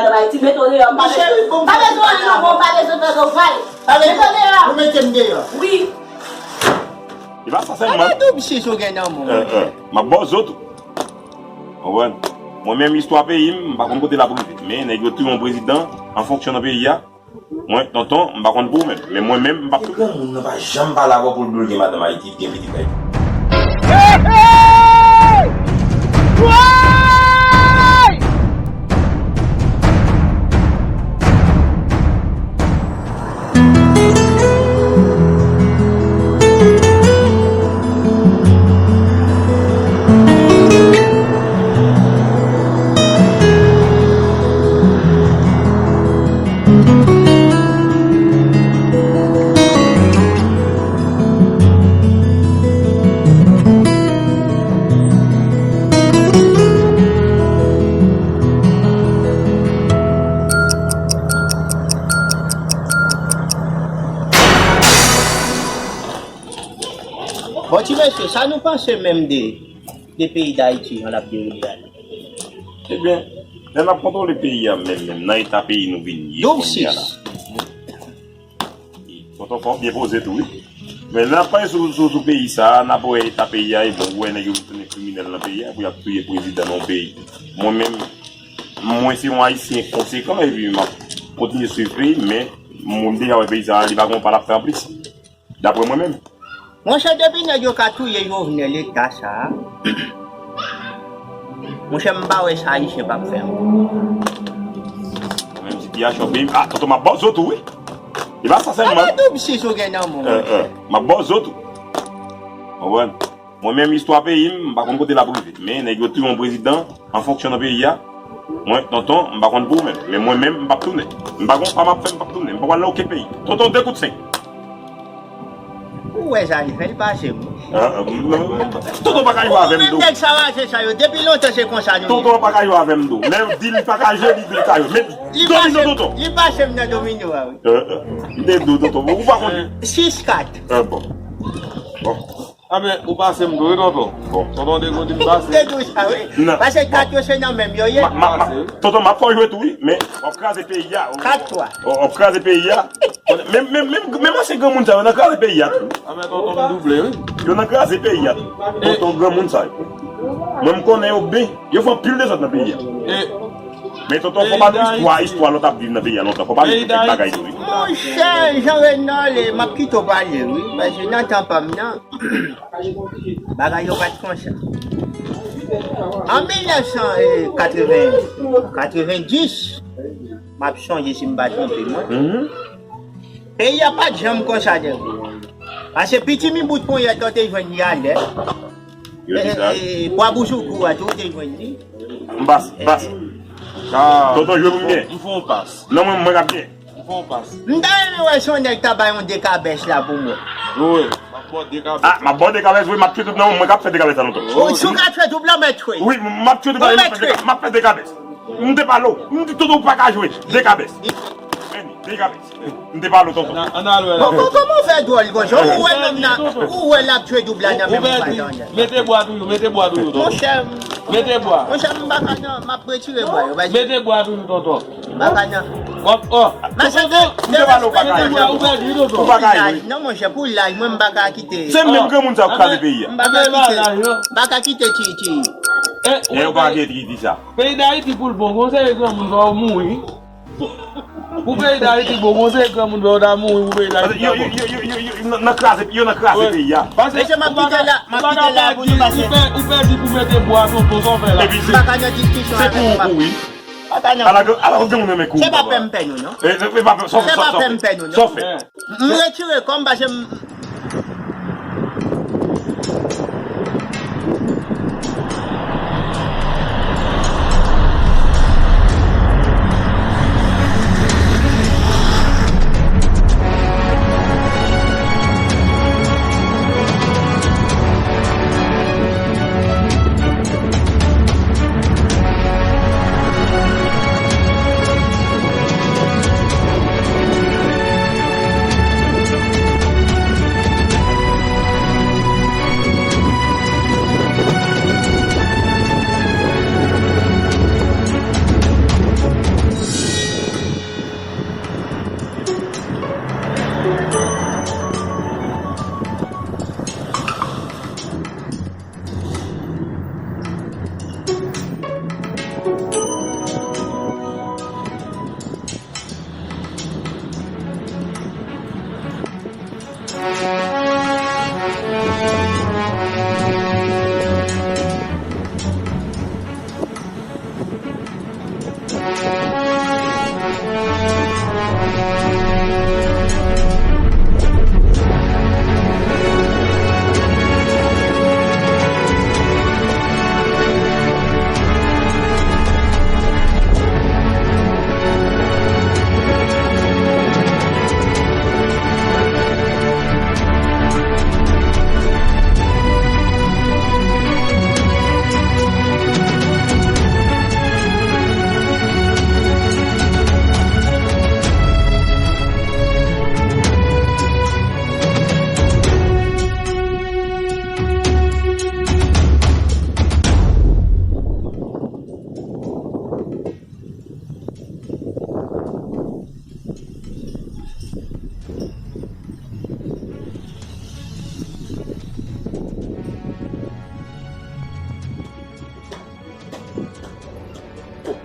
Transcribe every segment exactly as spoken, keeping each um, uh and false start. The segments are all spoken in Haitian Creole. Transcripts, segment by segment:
Madanm Ayiti, mete w deyò, m pa bezwen. Cheri, bon, pa bezwen w ale non, bon, m pa bezwen tande w pale. Mete w deyò. Ou mete m deyò. Wi. E pa sa sèlman. Gade doub sis ou gen nan men w. Eh, eh, m ap ba w zo tou. Konprann? Mwen menm, istwa peyi m, m pa konn kote l ap rive. Men nèg yo touye yon prezidan an fonksyon nan peyi a. Mwen, tonton, m pa konn pou ou menm. Men mwen menm, m p ap tou. Granmoun nan pa janm pale avè w pou l bloke madanm Ayiti, gen pitit Ayiti. Bon, ti mesye, sa nou panse menm de, de peyi Dayiti jan l ap dewoule a la? Ebyen, lè n ap kontwole peyi a menm, menm nan eta peyi nou vin ye kounye a la. Tonton, fò w byen poze tou, wi. Men lè n ap pale sou, sou, sou peyi sa a, n ap wè eta peyi a, e bon, ou wè nèg yo tounen kriminèl nan peyi a, pou y ap touye prezidan nan yon peyi. Mwen menm, mwen se yon Ayisyen konsekan, epi m ap kontinye swiv peyi m, men mwen deja wè peyi sa a, li pa gen yon pa l ap fè anplis. Daprè mwen menm. Monchè, depi nèg yo ka touye Jovenel eta sa a, monchè, m pa wè sa Ayisyen p ap fè ankò. Mwen menm, sitiyasyon peyi m, ah, tonton, m ap ba w zo tou, wi. E pa sa sèlman. Gade doub sis ou gen nan men w. Eh, eh, m ap ba w zo tou. Konprann? Mwen menm, istwa peyi m, m pa konn kote l ap rive. Men nèg yo touye yon prezidan an fonksyon nan peyi a. Mwen, tonton, m pa konn pou ou menm. Men mwen menm, m p ap tounen. M pa gon pa m ap fè, m p ap tounen. M pa pral nan okenn peyi. Tonton, de kout senk. Ou wè sa li fè, li pase m. Ah, ah, m, m, m, tonton pa ka jwe avè m tou. Menm nèg sa raje sa yo, depi lontan se konsa nou ye. Tonton pa ka jwe avè m tou. Lè yo di li pa ka jwe, li di li ka jwe. Men domino, tonton. Li pase m nan domino a, wi. Eh, eh. M te di w, tonton, ou pa konn. Sis kat. Eh, bon. Bon. Ah, men, ou pase m tou, wi, tonton. Bon. Tonton, de kout m pase. Te di w sa, wi. Paske kat yo se nan menm yo ye. Ma, ma, ma, tonton, m ap fè w jwe tou, wi, men w ap kraze peyi a, wi. Kat twa. W, w ap kraze peyi a. Men, men, men, men ansyen granmoun sa yo nan kraze peyi a tou. Ah, men tonton m double, wi. Yo nan kraze peyi a tou. Tonton granmoun sa yo. Mwen m konnen yo byen. Yo fè anpil dezòd nan peyi a. Men tonton, fò pa nou istwa, istwa lòt ap viv nan peyi a lontan. Fò pa nou kèk bagay tou, wi. Monchè, Jean Renald, m ap kite w pale, wi. Paske nan tan pa m nan, bagay yo pa t konsa. An mil nèf san katreven, katrevendis, m ap sonje si m pa twonpe mwen. Peyi a pa t janm konsa, nèg. Paske pitimi bout ponyèt ou te jwenn li alè. Yo di sa. E, e, e, pwa bouch ou kou a tou, ou te jwenn li. M pas, m pas. Tonton, jwe pou m byen. M fè yon pas. Non, mwen, mwen k ap byen. M fè yon pas. M ta renmen wè si yon nèg ta bay yon dekabès la pou mwen. Wi, m ap ba w dekabès. Ah, m ap ba w dekabès, wi, m ap tchwe tout nan mwen, mwen k ap fè dekabès la lontan. Ou, si w ka tchwe tout blan, mèt tchwe. Wi, m ap tchwe dekabès, m ap fè dekabès. M te pale w. M di tonton ou pa ka jwe. Dekabès. Dekabès. M te pale w tonton. Ann al wè la. Bon, bon, kòman w fè dwòl konsa? Ou wè nonm nan, ou wè l ap tchwe doub la nan menm ou pa tande. Mete bwa toujou, mete bwa toujou, tonton. Monchè, mete bwa. Monchè, m baka nan, m ap retire bwa yo. Mete bwa toujou, tonton. M baka nan. Tonton, m te pale w pa ka jwe. Ou pèdi, tonton. Ou pa ka jwe. Non, monchè, pou laj, mwen, m baka kite. Se menm granmoun sa yo k kraze peyi a. M baka kite. M baka kite ti, ti. E, ou pa gen ti, ti sa. Peyi Dayiti pou l bon, gon seri granmoun sa yo mouri. Pou peyi Dayiti bon, gon seri granmoun sa yo ta mouri pou peyi Dayiti ta bon. Yo, yo, yo, yo, yo, yo nan, nan kraze, yo nan kraze peyi a. Mesye, m ap kite la, m ap kite la pou nou pase. Ou pè, ou pèdi pou mete bwa, tonton, sa w fè la. Epi se, se pou ou, pou wi. Ala, ala, granmoun renmen kou. Se pa pè m pè nou, non. E, e, e pa pè, sa w fè, sa w fè. M retire kò m paske m.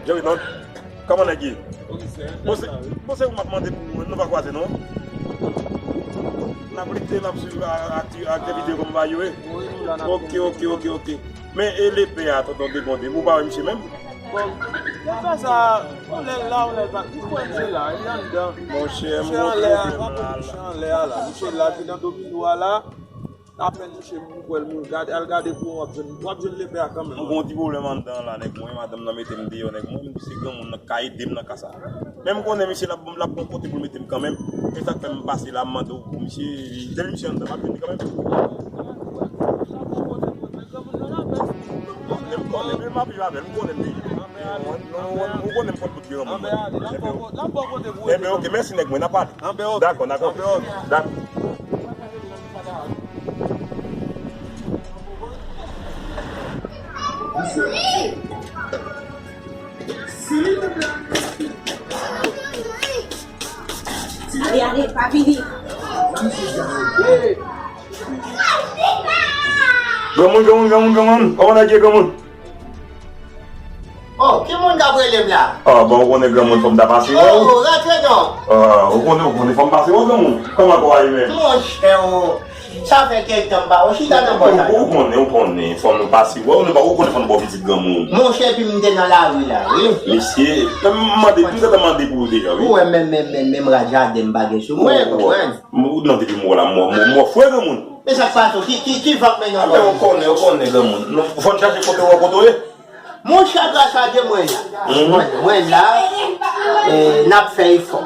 Jerry, non? Kòman nèg ye? Bon, se, bon, se ou m ap mande pou mwen, nou pa kwaze, non? N ap lite, n ap swiv a-, akti-, aktivite kòm va yo, wi. Ok, ok, ok, ok. Men, e lepè a, tonton Degonde, ou pa wè misye menm? Bon, lepè sa, yon lè l la, yon lè l pa. Ou kwè misye la, li anndan. Monchè, m gen pwoblèm la. Misye anlè a la, misye la, li nan domino a la. Apèn touche m, m kwè l mouri. Gade, al gade pou w, w ap jwenn, w ap jwenn lepè a kanmenm. M gen yon ti pwoblèm anndan la, nèg mwen. Madanm nan mete m deyò, nèg mwen. M di se granmoun nan k ka ede m nan ka sa. Men m konnen misye l ap, l ap gon kote pou l mete m kanmenm. Se sa k fè m pase la, m mande w pou misye. Depi misye anndan, m ap jwenn li kanmenm. M konnen, m konnen, men m ap viv avè l, m konnen l deja. Ou konnen m konn tout granmoun mwen. Ebyen, ok, mèsi nèg mwen, n a pale. Dakò, dakò. Dakò. Ale, ale, pa vini. Granmoun, granmoun, granmoun, granmoun. Kòman nèg ye, granmoun? Oh, ki moun k ap rele m la? Ah, bon, ou konnen granmoun, fò m ta pase wè w. Oh, rantre non. Ah, ou konnen, ou konnen fò m pase wè w, granmoun. Kòman kò a ye menm? Monchè, oh, sa fè kèk tan m pa wè w. Chita nan bò sa. Ou konnen, ou konnen, fò nou pase wè w, nou pa, ou konnen fò nou ba w vizit granmoun. Monchè, epi m te nan lari la, wi. Mesye, m mande, m gentan mande pou ou deja, wi. Ou wè, men, men, men, menm rad jaden m pa gen sou mwen, konprann? M, ou nan depi m wè w la, m wè, m wè, m wè w fre granmoun. Men sa k pase w? Ki, ki, ki van k mennen w? Anben, ou konnen, ou konnen granmoun. Nou, fò n chache kote w wè kote w ye. Monchè, gras a Dye, mwen la. Mwen, mwen la, e, n ap fè efò.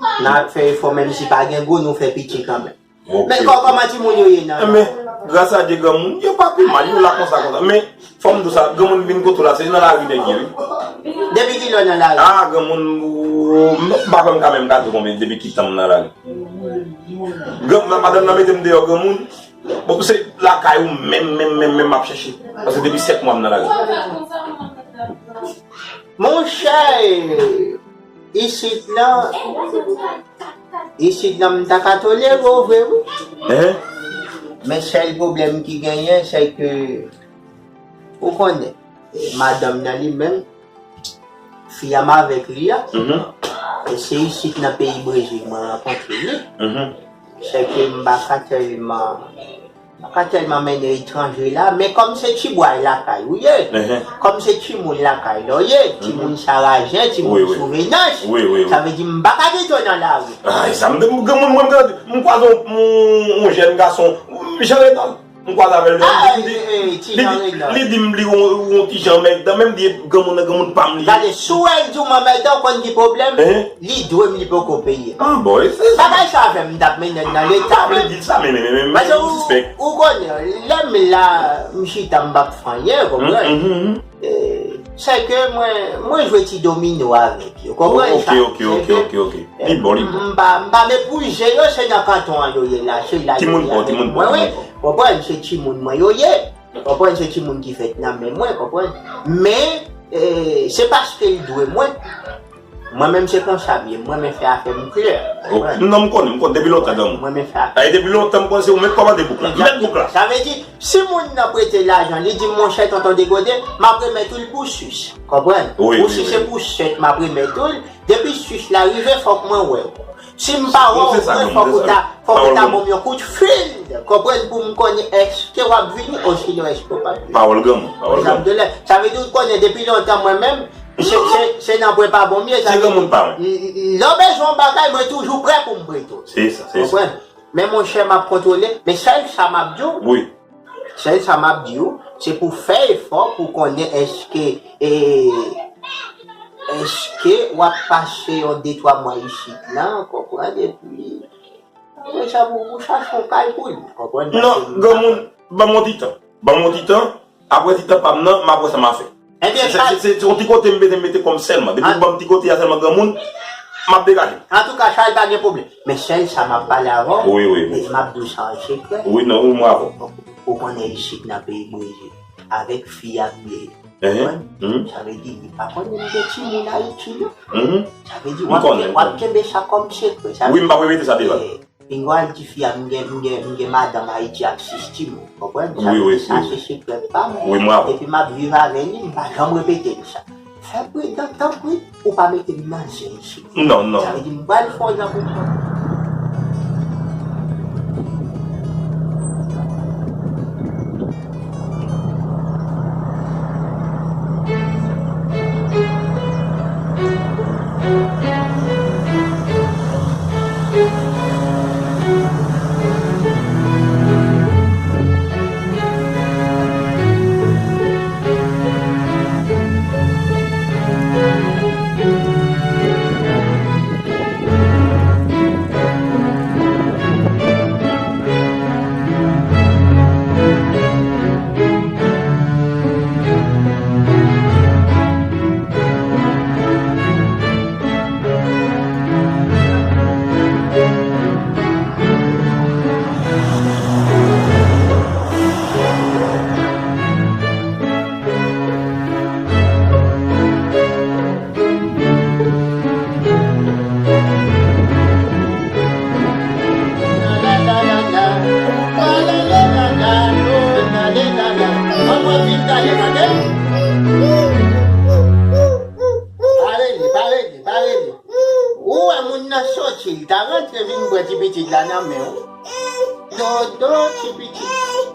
N ap fè efò, menm si pa gen gwo, nou fè piti kanmenm. Men kò-, kòman timoun yo ye nan? Enben, gras a Dye, granmoun, yo pa pi mal, yo la konsa, konsa. Men, fò m di w sa, granmoun vin kote w la, se nan lari nèg ye, wi. Depi kilè w nan lari? Ah, granmoun, ou, m pa kwè m ka menm gade w konbyen, depi ki tan m nan lari. Gran, ma-, madanm nan mete m deyò, granmoun. Bon, se lakay ou menm, menm, menm, menm m ap chèche. Paske depi sèt mwa m nan lari. Monchè, isit la, isit la, m ta ka tolere w vre, wi. Hein? Men sèl pwoblèm ki genyen, se ke, ou konnen, madanm nan li menm, fi a m avèk li a, e se isit nan peyi Brezil mwen rankontre li. Se ke m pa ka tèlman, m pa ka tèlman mennen etranje la, men kòm se ti bway lakay ou ye, kòm se timoun lakay la w ye, timoun Sarajen, timoun Souvenans, sa vle di m pa ka kite w nan lari. Ay, sa m, m, granmoun, mwen, m, m kwaze yon, yon, yon jèn gason, Jean Renald. M kwaze avè l, li di, li di m li yon, yon ti jan mègdan, men m di granmoun nan granmoun pa m li ye. Gade, si w wè l di w m anmèdan, w konn ki pwoblèm? Li dwe m, li poko peye. Ah, bon, e se sa. Bagay sa fè m t ap mennen l nan leta. M pa vle di l sa, men, men, men, men, men, ou sispèk. Paske ou, ou konnen, lè m la, m chita, m p ap fè anyen, konprann? E, se ke mwen, mwen jwe ti domino avèk yo. Konprann sa? Ok, ok, ok, ok, ok. Li bon, li bon. M pa, m pa meprize yo, se nan kanton an yo ye la, se la yo ye avèk mwen, wi. Konprann, se timoun mwen yo ye. Konprann, se timoun ki fèt nan men mwen, konprann. Men, e, se paske l dwe mwen. Mwen menm se konsa m ye, mwen menm fè afè m klè. Non, m konnen, m konnen depi lontan, granmoun. Mwen menm fè afè. Depi lontan, m konnen se ou menm k kòmande bouk la. Mèt bouk la. Sa vle di, si moun nan prete lajan, li di m, monchè, tonton Degode, m ap remèt ou l pou sis. Konprann? Ou sis se pou sèt, m ap remèt ou l. Depi sis la rive, fòk mwen wè w. Si m pa wè w, mwen, fòk ou ta, fòk ou ta ban m yon kout fil, konprann, pou m konnen èske w ap vini, osinon èske w p ap vini. Pawòl granmoun, pawòl granmoun. Sa vle di, ou konnen, depi lontan, mwen menm, Se, se, se nan pwen pa bon m ye, sa vle di, lè w bezwen yon bagay, mwen toujou prè pou m prete w. Se sa, se sa. Konprann? Men monchè, m ap kontwole, men sèl sa m ap di w, wi. Sèl sa m ap di w, se pou fè efò pou konnen èske, e, èske w ap pase yon de twa mwa isit la, konprann, epi apre sa, pou, pou chache yon kay pou li, konprann? Non, granmoun, ban m yon ti tan. Ban m yon ti tan. Apre ti tan pa m nan, m ap wè sa m a fè. Ebyen, se, se, se, se yon ti kote m mete, m mete kò m sèlman. Depi w ban m ti kote a sèlman, granmoun, m ap degaje m. Antouka, Charles, pa gen pwoblèm. Men sèl sa m ap pale avè w, wi, wi, wi, m ap di w sa an sekrè. Wi, non, wi, mwen avè w. Ou konnen isit nan peyi Brezil, avèk fi a k byen. Ehe. Konprann? Mhm. Sa vle di, li pa konnen m gen timoun Ayiti, non. Mhm. Sa vle di, w ap, w ap kenbe sa kòm sekrè. Wi, m p ap repete sa devan l. Pinga w al di fi a, m gen, m gen, m gen madanm Ayiti ak sis timoun, konprann? Sa vle di sa se sekrè pa m. Wi, mwen avè w. Epi m ap viv avè li, m pa janm repete l sa. Fè pridan, tanpri, ou pa mete m nan zen isit. Non, non. Sa vle di m pral fè w jan pou m fè. Pale li, pale li, pale li. Ou wè moun nan soti, li ta rantre vin pran ti pitit la nan men w. Dodo ti pitit.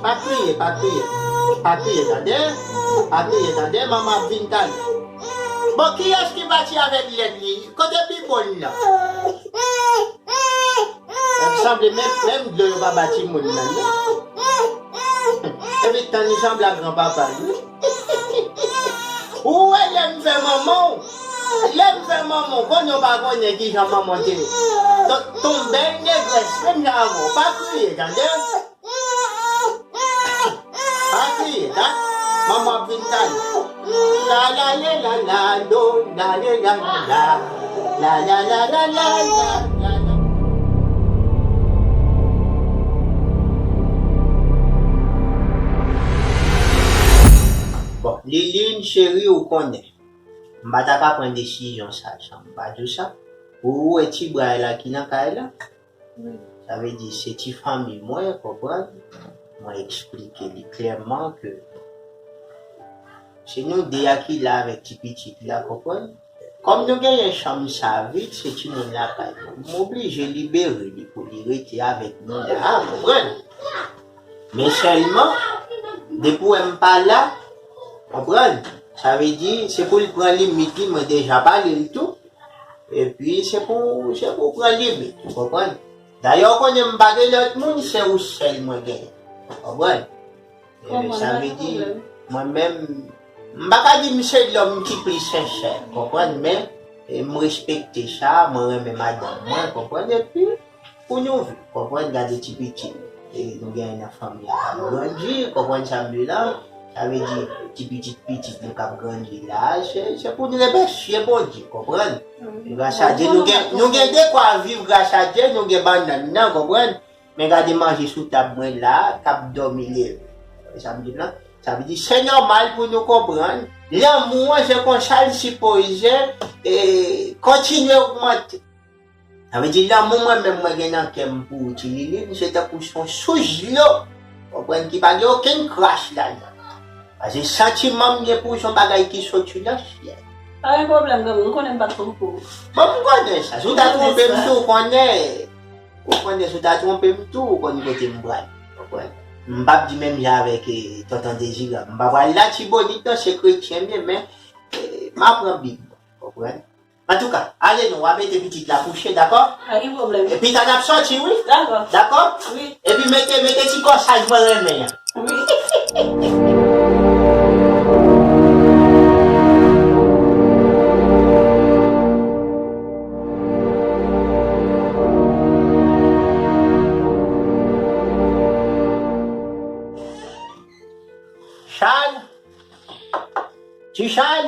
Pa kriye, pa kriye. Pa kriye, tande. Pa kriye, tande. Manman ap vin talè. Bon, kiyès ki pati avèk lèt li? Kote bibòn nan? Sanble menm, menm dlo yo pa ba timoun nan, non. Epi tann li sanble ak granpapa l, wi. Ou wè lè m fè manman w, lè m fè manman w, konnen w pa konnen kijan manman w te. Ton, ton bèl negrès, menm jan avè w, pa kriye, tande. Pa kriye, dat. Manman ap vin talè. La la le la la do, la le la la la. La la la la la la la la. Bon, Liline, cheri, ou konnen. M pa ta ka pran desizyon sa san m pa di w sa. Ou wè ti bra la ki nan kay la? Wi. Sa vle di, se ti fanmi mwen, konprann? Mwen eksplike li klèman ke se nou de a ki la avèk ti pitit la, konprann? Kòm nou genyen chanm sa vit, se timoun lakay nou. M oblije libere li pou li rete avèk nou la, konprann? Men sèlman, depi w wè m pa la, konprann? Sa vle di, se pou l pran limit li, mwen deja pale l tou. Epi se pou, se pou pran limit, ou konprann? Dayè, ou konnen m pa gen lòt moun, se ou sèl mwen genyen. Ou konprann? Ebyen, sa vle di, mwen menm, m pa ka di m se lòm ki pi sensè, konprann? Men, e, m respekte sa, mwen renmen madanm mwen, konprann? Epi, pou nou viv, konprann, gade ti pitit e nou genyen nan fanmi a k ap grandi, konprann sa m di la? Sa vle di, ti pitit pitit nou k ap grandi la, se, se pou nou remèsye Bondye, konprann? Gras a Dye, nou gen, nou gen dekwa viv, gras a Dye, nou gen bannann nan, konprann? Men gade manje sou tab mwen la, k ap dòmi leve. Sa m di la? Sa vle di, se nòmal pou nou konprann. Lanmou an, se konsa l sipoze, e, kontinye ogmante. Sa vle di lanmou mwen menm mwen gen nan kè m pou ou, Ti Liline, se tankou se yon sous dlo, konprann, ki pa gen okenn kras ladan. Paske santiman m gen pou ou se yon bagay ki soti nan syèl. Pa gen pwoblèm, granmoun, ou konnen m p ap twonpe w. Bon, m konnen sa. Si w ta twonpe m tou, ou konnen. Ou konnen, si w ta twonpe m tou, ou konn kote m pral. Konprann? M p ap di menm jan avèk, eh, tonton Dezirab. M pa pral Latibonit non, se kretyen m ye, men, eh, m a pran Bib, konprann? Antouka, ale non, w a mete pitit la kouche, dakò? Pa gen pwoblèm. Epi ta n ap sòti, wi. Dakò. Dakò? Wi. Epi mete, mete ti kòsaj mwen renmen an. Wi. Chal! Ti Chal!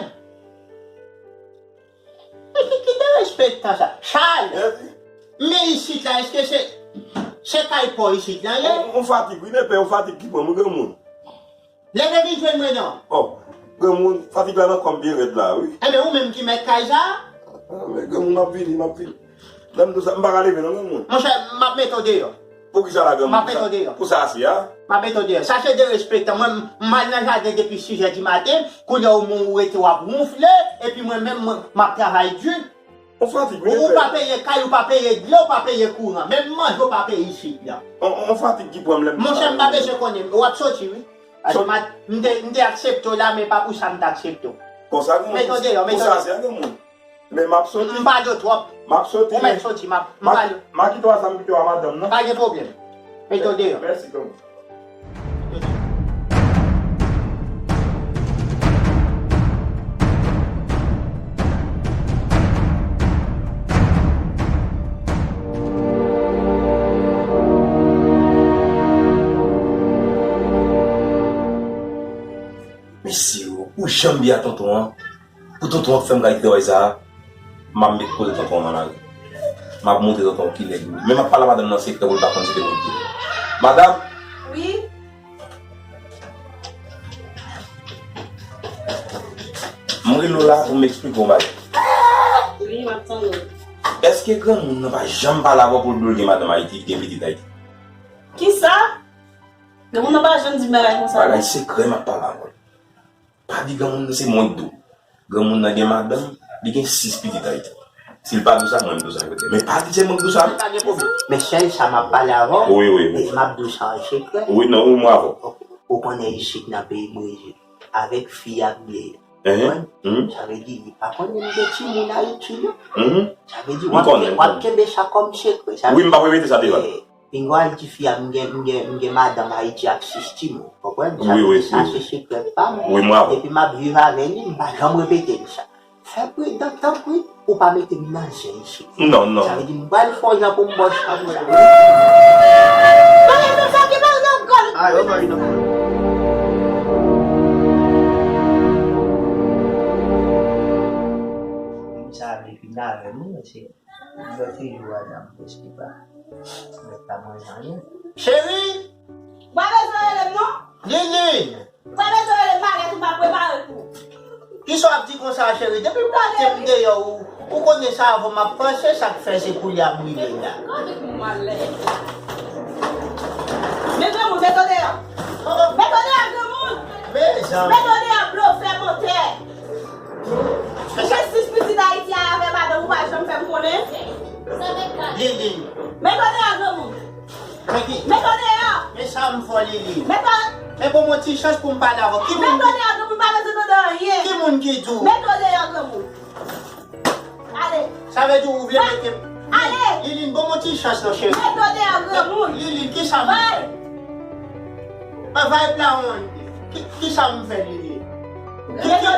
Ki, ki derespektan sa? Chal! Eh? Men isit la, èske se, se kay pa w isit la, ye? On, on fatig, wi, men pè, on fatig ki pran mwen, granmoun. Leve vin jwenn mwen non. Oh, granmoun, fatig la nan kò m byen rèd la, wi. Enben, ou menm ki mèt kay sa? Ah, men granmoun, m ap vini, m ap vini. Lè m di w sa, m pa ka leve non, granmoun. Monchè, m ap mete w deyò. Poukisa la, granmoun? M ap mete w deyò. Pou sa ase a? M ap mete w deyò. Sa se derespektan. Mwen, m al nan jaden depi sis è di maten, kounye a ou menm ou rete w ap wonfle, epi mwen menm, mwen, m ap travay di. On fatig, wi, ou, ou pa peye kay, ou pa peye dlo, ou pa peye kouran. Menm manje, ou pa peye isit la. On, on fatig ki pran m lè m... Monchè, m pa bezwen konnen. W ap soti, wi. Paske m a, m te, m te aksepte w la, men pa pou sa m te aksepte w. Konsa, granmoun. Mete w deyò, mete w deyò. Pou sa ase a, granmoun. Men m ap soti. M pale w twòp. M ap soti, men... Ou mèt soti, m ap, m pale w. M a kite w a sa, m kite w a madanm nan. Pa gen pwoblèm. Mete w deyò. Mèsi, granmoun. Mesye yo, ou janm di a tonton an, pou tonton an k fè m kay travay sa a, m ap met koze tonton an nan lari. M ap montre tonton an ki nèg li ye. Men m ap pale a madanm nan sekrè pou l pa konn se te mwen ki di l. Madanm! Wi? M rele w la pou m eksplike w yon bagay. Wi, m ap tande w. Èske granmoun nan pa janm pale avè w pou l di w l gen madanm Ayiti, gen pitit Ayiti? Kisa? Granmoun nan pa janm di m bagay konsa, non. Bagay sekrè m ap pale avè w. Pa di granmoun nan se mwen k di w. Granmoun nan gen madanm, li gen sis pitit Ayiti. Si l pa di w sa, mwen m di w sa, frè. Men pa di se mwen k di w sa, non. Pa gen pwoblèm. Men sèl sa m ap pale avè w, wi, wi, wi, e m ap di w sa an sekrè. Wi, non, wi, mwen avè w. Ok. Ou konnen isit nan peyi Brezil, avèk fi a m ye. Enhen. Konprann? Mhm. Sa vle di, li pa konnen m gen timoun Ayiti, non. Mhm. Sa vle di, w ap, m konnen, m konnen, w ap kenbe sa kòm sekrè. Sa vle di, wi, m p ap repete sa devan l. Eh, Pinga w al di fi a m gen, m gen, m gen madanm Ayiti ak sis timoun. Konprann? Sa vle di sa se sekrè pa m. Wi, mwen avè w. Epi m ap viv avè li, m pa janm repete l sa. Fè pridan, tanpri, ou pa mete m nan zen isit. Non, non. Sa vle di m pral fè yon jan pou m bò chanm ou la. Bagay sa ki pa nan gòl. Ay, oh, bagay nan gòl. Sa vle fin avè m, mesye. Lòt jou a, dam, prèske pa, mèt pa manje anyen. Cheri! Ou pa bezwen rele m, non? Lilin! Ou pa bezwen rele m, bagay ou pa prepare pou. Kisa w ap di konsa, cheri? Depi m mete m deyò, ou, ou konnen sa avè w m ap panse, sa k fè se koulye a m rive la. Gade pou malè. Men granmoun, met w deyò. Oh, oh. Met w deyò, granmoun. Mezanmi. Met w deyò, blofè, mantè. Ou gen sis pitit Ayiti a avè madanm ou pa janm fè m konnen? Lili. Met w deyò, granmoun. Men ki... Met w deyò. Men sa m fè w, Lili. Met w... Men ban m yon ti chans pou m pale avè w. Ki moun... Met w deyò, granmoun, pa bezwen tande anyen. Ki moun ki di w? Met w deyò, granmoun. Ale. Sa vle di ou vle mete m... Ale. Lili, ban m yon ti chans non, cheri. Met w deyò, granmoun. Lili, kisa m fè? Bay. Bay la, on. Ki, kisa m fè, Lili? Ki, ki, ki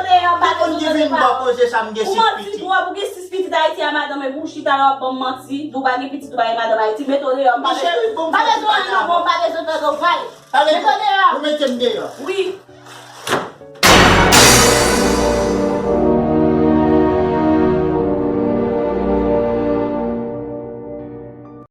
moun ki vin bò koze sa m gen sis pitit? Ou manti twòp, ou gen sis pitit Ayiti a madanm, epi ou chita la w ap ban m manti, di w pa gen pitit, ou pa gen madanm Ayiti, met w deyò, m pa bezwen, pa bezwen anyen non, bon, m pa bezwen tande w, bay. Met w deyò. Ou mete m deyò. Wi.